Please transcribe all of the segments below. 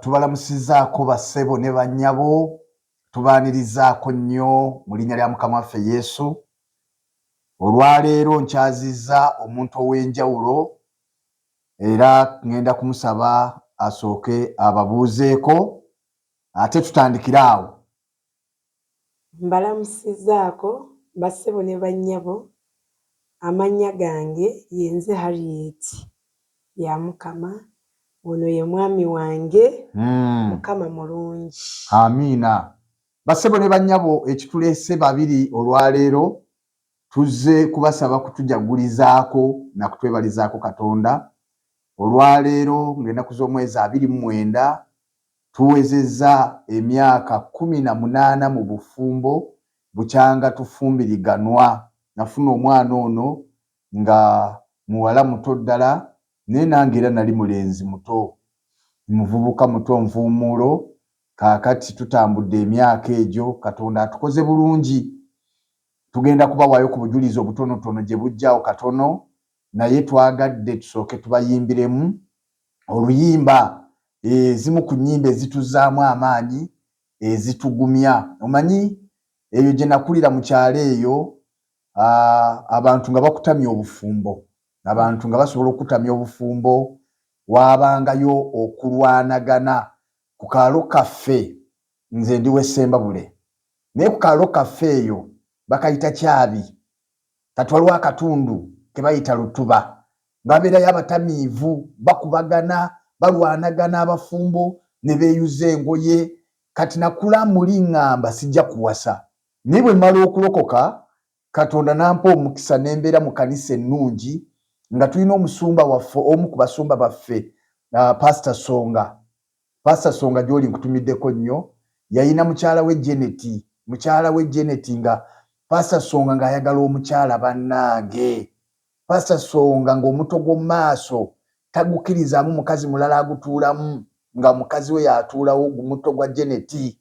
Tubalamusizaako bassebo ne bannyabo, tubaanirizaako nnyo mu linnya lya Mukama waffe Yesu. Olwaleero nkyazizza omuntu ow'enjawulo era ŋŋenda kumusaba asooke ababuuzeeko ate tutandikire awo. Mbalamusizaako bassebo ne bannyabo, amannya gange ye nze Harriet Byamukama, ono ye mwami wange. Mukama mulungi. Amiina. Bassebo ne bannyabo, ekituleese babiri olwaleero tuzze kubasaba kutujagulizaako na kutwebalizaako Katonda. Olwaleero ng'ennaku z'omwezi 29 tuwezezza emyaka 18 mu bufumbo bukyanga tufumbiriganwa. Nafuna omwana ono nga muwala muto ddala, naye nange era nali mulenzi muto, muvubuka muto nvuumuulo. Kaakati tutambudde emyaka egyo, Katonda atukoze bulungi. Tugenda kubawaayo ku bujulizi obutonotono gye bujjaawo katono, naye twagadde tusooke tubayimbiremu oluyimba, ezimu ku nnyimba ezituzzaamu amaanyi, ezitugumya. Omanyi eyo gye nakulira mu kyalo eyo, abantu nga bakutamya obufumbo, abantu nga basobola okutamya obufumbo, waabangayo okulwanagana ku kaalo kaffe. Nze ndi w'e Ssembabule, naye ku kaalo kaffe eyo bakayita Kyabi. Kati waliwo akatundu ke bayita Lutuba, nga babeerayo abatamiivu, bakubagana, balwanagana, abafumbo ne beeyuza engoye. Kati nakula muli ŋŋamba sijja kuwasa, naye bwe mmala okulokoka Katonda n'ampa omukisa ne mbeera mu kanisa ennungi nga tulina omusumba waffe, omu ku basumba baffe, Pastor Songa. Pastor Songa gy'oli nkutumiddeko nnyo. Yalina mukyala we Janet, mukyala we Janet, nga Pastor Songa ng'ayagala omukyala. Bannange, Pastor Songa ng'omuto gw'omu maaso tagukkirizaamu mukazi mulala agutuulamu, nga mukazi we y'atuulawo gumuto gwa Janet.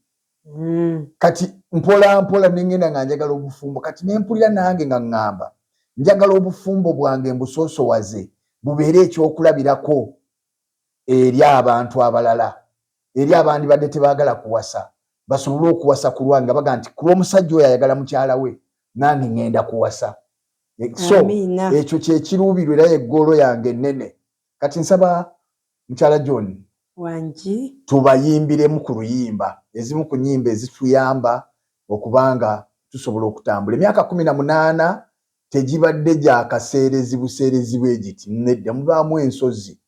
Kati mpola mpola ne ŋŋenda nga njagala obufumbo. Kati ne mpulira nange nga ŋŋamba njagala obufumbo bwange mbusoosowaze, bubeere ekyokulabirako eri abantu abalala, eri abandibadde tebaagala kuwasa basobole okuwasa ku lwange, nga baga nti ku lw'omusajja oyo ayagala mukyala we, nange ŋŋenda kuwasa. So ekyo kyekiruubirwa era ye goal yange ennene. Kati nsaba mukyala John Wangi. tubayimbiremu ku luyimba, ezimu ku nnyimba ezituyamba okubanga tusobola okutambula. Emyaka 18 tegibadde gya kaseerezi buseerezi bwe giti, nedda. Mubaamu ensozi,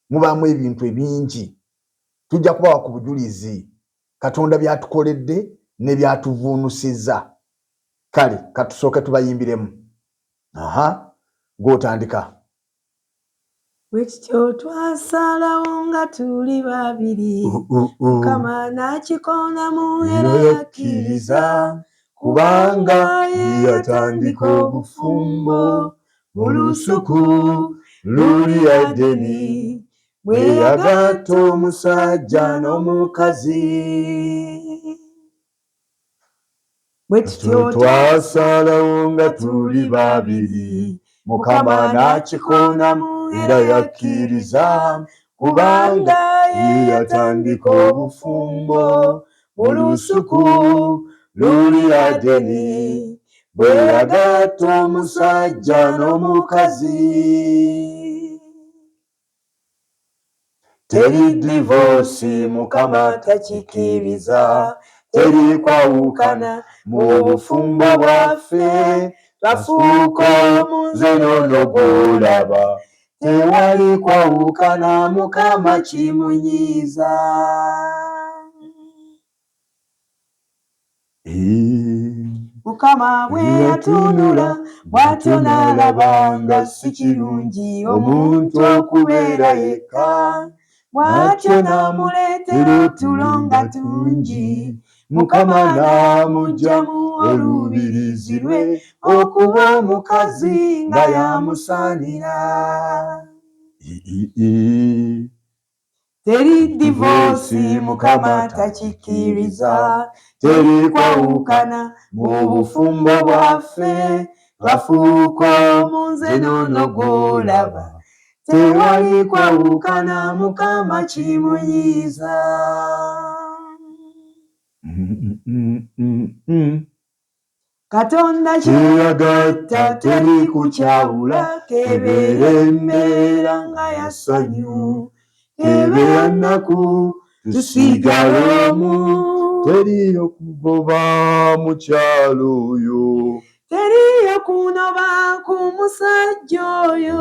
mubaamu ebintu ebingi. Tujja kubawa ku bujulizi Katonda by'atukoledde ne by'atuvuunusizza. Kale katusooke tubayimbiremu. Aha, gw'otandika. Bwe kityo twasalawo nga tuli babiri, Mukama n'akikonamu era yakkiriza, kubanga ye yatandika obufumbo mu lusuku luli Adeni, bwe yagatta omusajja n'omukazi. Bwe tutyo twasalawo nga tuli babiri, Mukama n'akikonamu era yakkiriza, kubanga ye yatandika obufumbo mu lusuku luli Adeni, bwe yagatta omusajja n'omukazi. Teri divorce, Mukama takikkiriza, teri kwawukana mu bufumbo bwaffe. Twafuuka omu nze n'ono gw'olaba, tewali kwawukana, Mukama kimunyiiza. Mukama bwe yatunula bw'atyo n'alaba nga si kirungi omuntu okubeera yekka, bw'atyo n'amuleetera otulo nga tungi. Mukama n'amuggyamu olubirizi lwe okuba omukazi nga yamusaanira. Teri divorce, Mukama takikkiriza, teri kwawukana mu bufumbo bwaffe. Twafuuka omu nze n'ono gw'olaba. Tewali kwawukana, Mukama kimunyiiza. Katonda kyeyagatta teri kukyawula, kebeera embeera nga ya ssanyu, kebeera nnaku, tusigala omu. Teriyo kugoba mukyalo oyo, teriyo kunoba ku musajja oyo.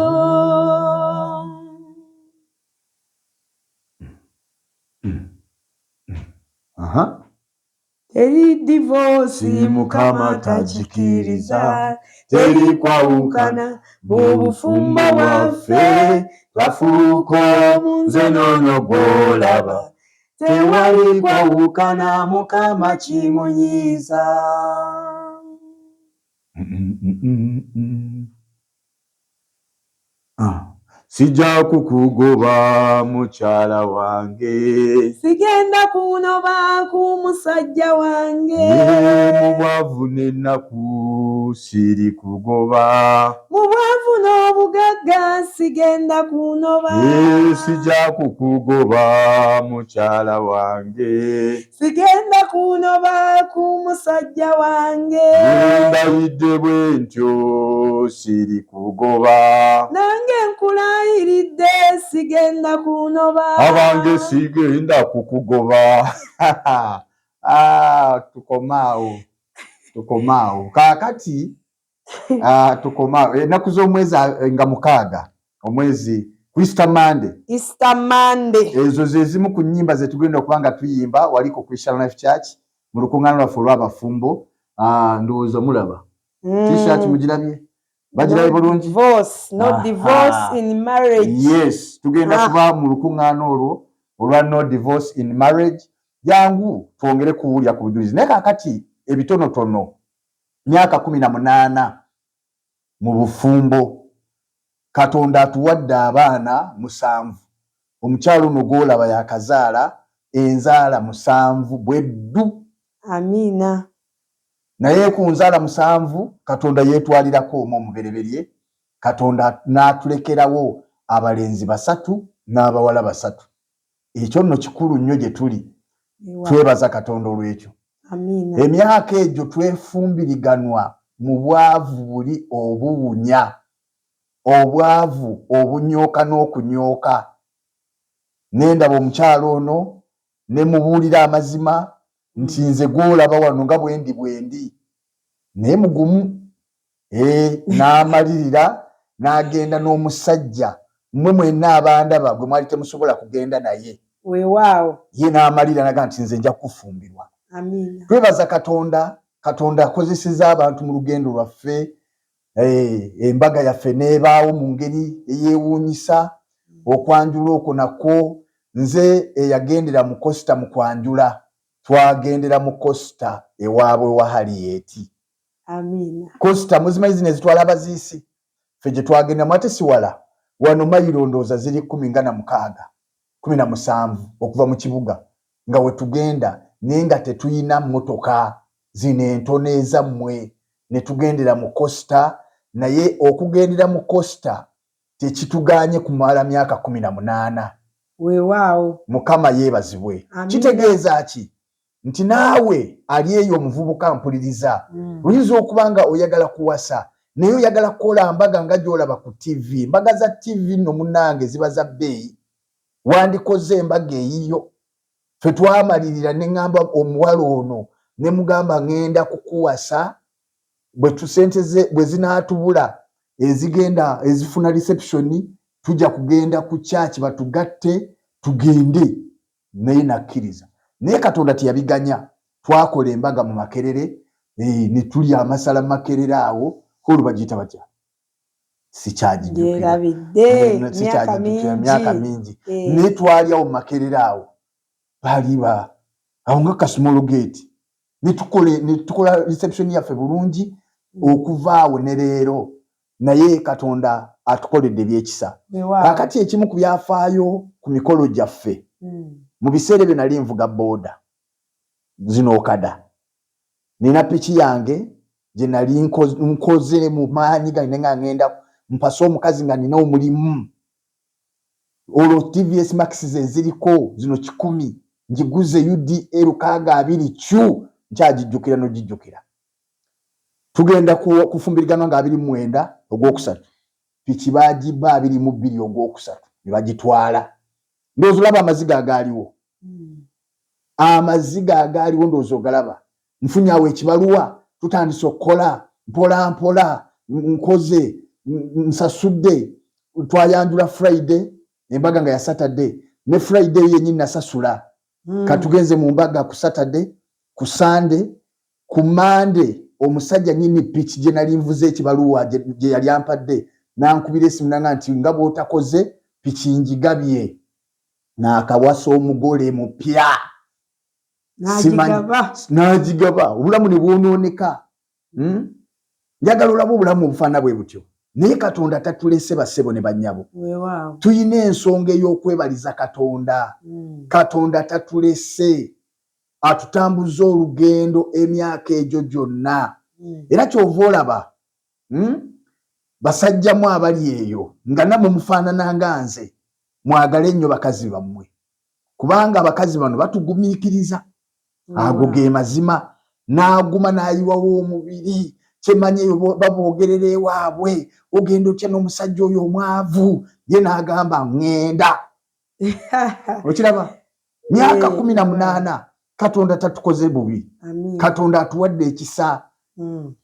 Teri divorce, Mukama tagikiriza, teri kwawukana mu bufumbo bwaffe, twafuuka omu nze n'ono gw'olaba, tewali kwawukana, Mukama kimunyiiza. Sijja kukugoba mukyala wange, sigenda kunoba ku musajja wange, mu bwavu n'ennaku siri kugoba, mu bwavu n'obugagga sigenda kunoba, sijja kukugoba mukyala wange, sigenda kunoba ku musajja wange, ndayidde bwe ntyo siri kugoba, nange nkulayiridde sigenda kunoba, abange sigenda kukugoba. Tukomaawo, tukomaawo kaakati, tukomaawo. Ennaku z'omwezi nga 6 omwezi ku Easter Monday. Easter Monday. Ezo ze zimu ku nnyimba ze tugenda okuba nga tuyimba wali ku Christian Life Church mu lukuŋŋaana lwaffe olw'abafumbo. Ndowooza mulaba. T-shirt mugirabye? Bagirabye bulungi? Divorce, no divorce in marriage. Yes, tugenda kuba mu lukuŋŋaana olwo olwa no divorce in marriage. Jangu twongere kuwulira ku bujulizi. Naye kaakati ebitonotono, myaka 18 mu bufumbo, Katonda atuwadde abaana 7. Omukyalo ono gw'olaba yakazaala enzaala 7 bweddu. Amiina. Naye ku nzaala 7 Katonda yeetwalirako omu omubereberye, Katonda n'atulekerawo abalenzi 3 n'abawala 3. Ekyo nno kikulu nnyo gye tuli. Twebaza Katonda olw'ekyo. Amiina. Emyaka egyo twefumbiriganwa mu bwavu buli obuwunya, obwavu obunyooka n'okunyooka. Nendaba omukyalo ono ne mubuulira amazima nti nze gw'olaba wano nga bwendi bwendi, naye mugumu. N'amalirira n'agenda n'omusajja mmwe mwenna abandaba gwe mwali temusobola kugenda naye. Weewaawo. Ye n'amalira n'agamba nti nze nja kufumbirwa. Amiina. Twebaza Katonda, Katonda akozesezza abantu mu lugendo lwaffe. Embaga yaffe n'ebaawo mu ngeri eyeewuunyisa. Okwanjula okwo nakwo nze eyagendera mu Costa mu kwanjula, twagendera mu Costa ewaabwe wa Harriet. Amiina. Costa muzimanyi zino ezitwala abaziisi, ffe gye twagendamu ate si wala wano, mayiro ndowooza ziri 16, 17 okuva mu kibuga nga we tugenda, naye nga tetuyina mmotoka zino entono ezammwe, ne tugendera mu Costa. Naye okugendera mu Costa tekitugaanye kumala myaka 18. Weewaawo. Mukama yeebazibwe. Amiina. Kitegeeza ki? Nti naawe ali eyo omuvubuka mpuliriza, oyinza okuba nga oyagala kuwasa, naye oyagala kukola mbaga nga gy'olaba ku TV. Embaga za TV nno munnange ziba za bbeeyi, wandikoze embaga eyiyo. Ffe twamalirira ne ŋŋamba omuwala ono, ne mugamba ŋŋenda kukuwasa bwe sente bwe zinaatubula ezigenda ezifuna reception, tujja kugenda ku church batugatte tugende. Naye nakkiriza, naye Katonda teyabiganya. Twakola embaga mu Makerere, ne tulya amasala mu Makerere awo. Hall bagiyita batya? Sikyagijjukira. Gyerabidde, myaka mingi. Naye twali awo mu Makerere awo, baliba awo nga kasmall gate, ne tukola reception yaffe bulungi okuva awo ne leero. Naye Katonda atukoledde ebyekisa. Kaakati ekimu ku byafaayo ku mikolo gyaffe, mu biseera ebyo nali nvuga booda zino okada, nina piki yange gye nali nkoze mu maanyi gange nga ngenda mpase omukazi nga nina omulimu. Olwo TVS Max ze ziriko zino 100, ngiguze UDA 620 Q, nkyagijjukira nogijjukira. Tugenda kufumbiriganwa nga 29 ogwokusatu, piki bagiba 22 ogwokusatu ne bagitwala. Ndowooza olaba amaziga agaaliwo, amaziga agaaliwo ndowooza ogalaba. Nfunye awo ekibaluwa, tutandise okukola mpola mpola, nkoze, nsasudde. Twayanjula Friday, embaga nga ya Saturday, ne Friday yenyini nasasula. Katugenze mu mbaga ku Saturday, ku Sunday, ku Monday omusajja nyini piki gye nali nvuze ekibaluwa gye yali ampadde nankubira esimu nanga nti nga bw'otakoze piki njigabye, naakawasa omugole mupya. N'agigaba, obulamu ne bwonooneka. Njagala olaba obulamu obufaanana bwe butyo, naye Katonda tatulese. Bassebo ne bannyabo, tuyina ensonga ey'okwebaliza Katonda. Katonda tatulese, atutambuza olugendo emyaka egyo gyonna. Era kyova olaba, basajjamu abali eyo nga nammwe mufaanana nga nze, mwagale nnyo bakazi bammwe, kubanga abakazi bano batugumiikiriza. Ago ge mazima. N'aguma n'ayiwawo omubiri. Kyemanyi eyo baboogerera ewaabwe, ogenda otya n'omusajja oyo omwavu? Ye n'agamba ŋŋenda. Okiraba, myaka 18. Katonda tatukoze bubi. Katonda atuwadde ekisa.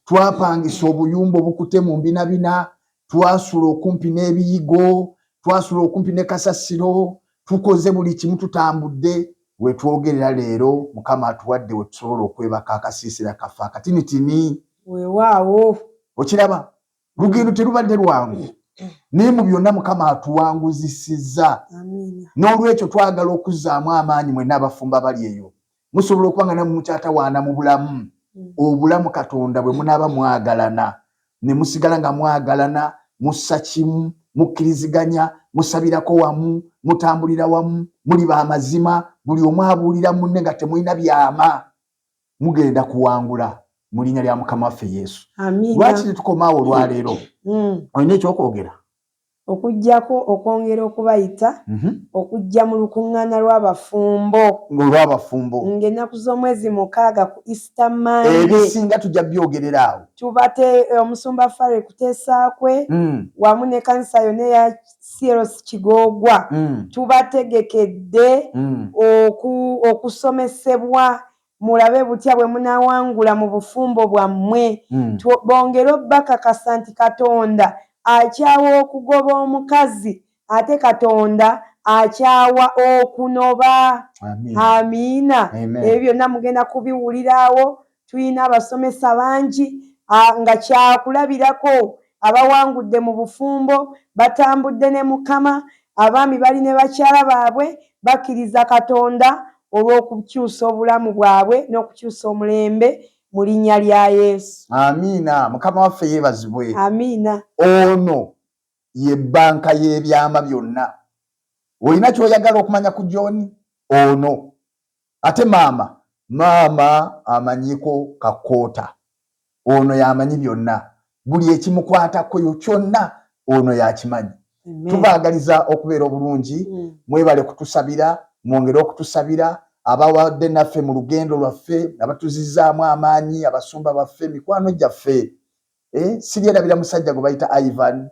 Twapangisa obuyumba obukute mu mbinabina, twasula okumpi n'ebiyigo, twasula okumpi ne kasasiro, tukoze buli kimu, tutambudde. Wetwogerera leero Mukama atuwadde wetusobola okwebaka, akasiisira kaffe akatinitini. Weewaawo. Okiraba, lugendo terubadde lwangu, naye mu byonna Mukama atuwanguzisizza. N'olwekyo twagala okuzzaamu amaanyi mwenna abafumbo abali eyo. Musobola okuba nga namwe mukyatawaana mu bulamu. Obulamu Katonda bwe munaaba mwagalana ne musigala nga mwagalana, mussa kimu, mukkiriziganya, musabirako wamu, mutambulira wamu, muli bamazima, buli omu abuulira munne nga temulina byama, mugenda kuwangula mu linnya lya Mukama waffe Yesu. Lwaki tetukomaawo olwaleero? Olina ekyokwogera? Okuggyako okwongera okubayita okujja mu lukuŋŋaana lw'abafumbo. Ng'olw'abafumbo. Ng'ennaku z'omwezi 6 ku Easter Monday. Ebisinga tujja byogerera awo. Tubate omusumba Fare Kuteesaakwe wamu ne kanisa yonna eya CLC Kigoogwa. Tubategekedde okusomesebwa mulabe butya bwe munaawangula mu bufumbo bwammwe. Bongere obbakakasa nti Katonda akyawa okugoba omukazi, ate Katonda akyawa okunoba. Amiina. Ebyo byonna mugenda kubiwuliraawo. Tulina abasomesa bangi nga kyakulabirako abawangudde mu bufumbo, batambudde ne Mukama. Abaami bali ne bakyala baabwe, bakkiriza Katonda olw'okukyusa obulamu bwabwe n'okukyusa omulembe mu linnya lya Yesu. Amiina. Mukama waffe yeebazibwe. Amiina. Ono ye banka y'ebyama byonna. Olina ky'oyagala okumanya ku John, ono. Ate maama, maama amanyiko kakoota, ono yamanyi byonna, buli ekimukwatako kyonna ono yakimanyi. Tubaagaliza okubeera obulungi. Mwebale kutusabira, mwongere okutusabira. Abawadde naffe mu lugendo lwaffe, abatuzizaamu amaanyi, abasumba baffe, mikwano gyaffe. Siryerabira musajja gwe bayita Ivan,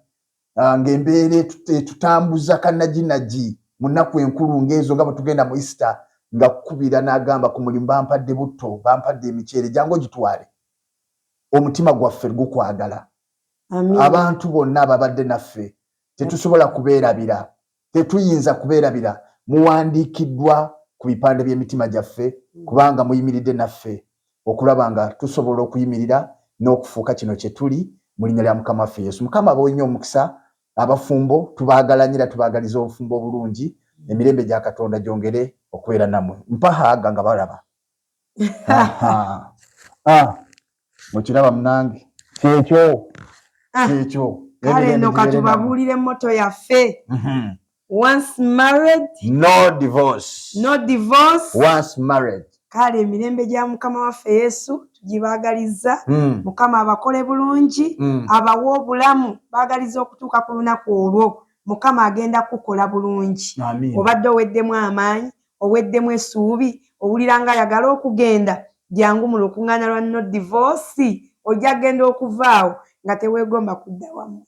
ng'embeera etutambuza kannaginagi mu nnaku enkulu ng'ezo, nga bwe tugenda mu Easter, nga kukubira n'agamba ku mulimu bampadde butto, bampadde emiceere, jangu ogitwale. Omutima gwaffe gukwagala. Abantu bonna ababadde naffe tetusobola kubeerabira, tetuyinza kubeerabira. Muwandiikiddwa ku bipande by'emitima gyaffe, kubanga muyimiridde naffe okulaba nga tusobola okuyimirira n'okufuuka kino kye tuli mu linnya lya Mukama waffe Yesu. Mukama abawe nnyo omukisa. Abafumbo tubaagala nnyo era tubaagaliza obufumbo obulungi. Emirembe gya Katonda gyongere okubeera nammwe. Mpahaaga nga balaba. Okiraba munange, kyekyo. Kyekyo. Kale nno katubabuulire motto yaffe: once married, no divorce. No divorce. Once married. Kale emirembe gya Mukama waffe Yesu tugibaagaliza. Mukama abakole bulungi, abawe obulamu, baagaliza okutuuka ku lunaku olwo. Mukama agenda kukola bulungi. Obadde oweddemu amaanyi, oweddemu essuubi, owulira nga ayagala okugenda, jangu mu lukuŋŋaana lwa No Divorce, ojja kugenda okuvaawo nga teweegomba kudda wammwe.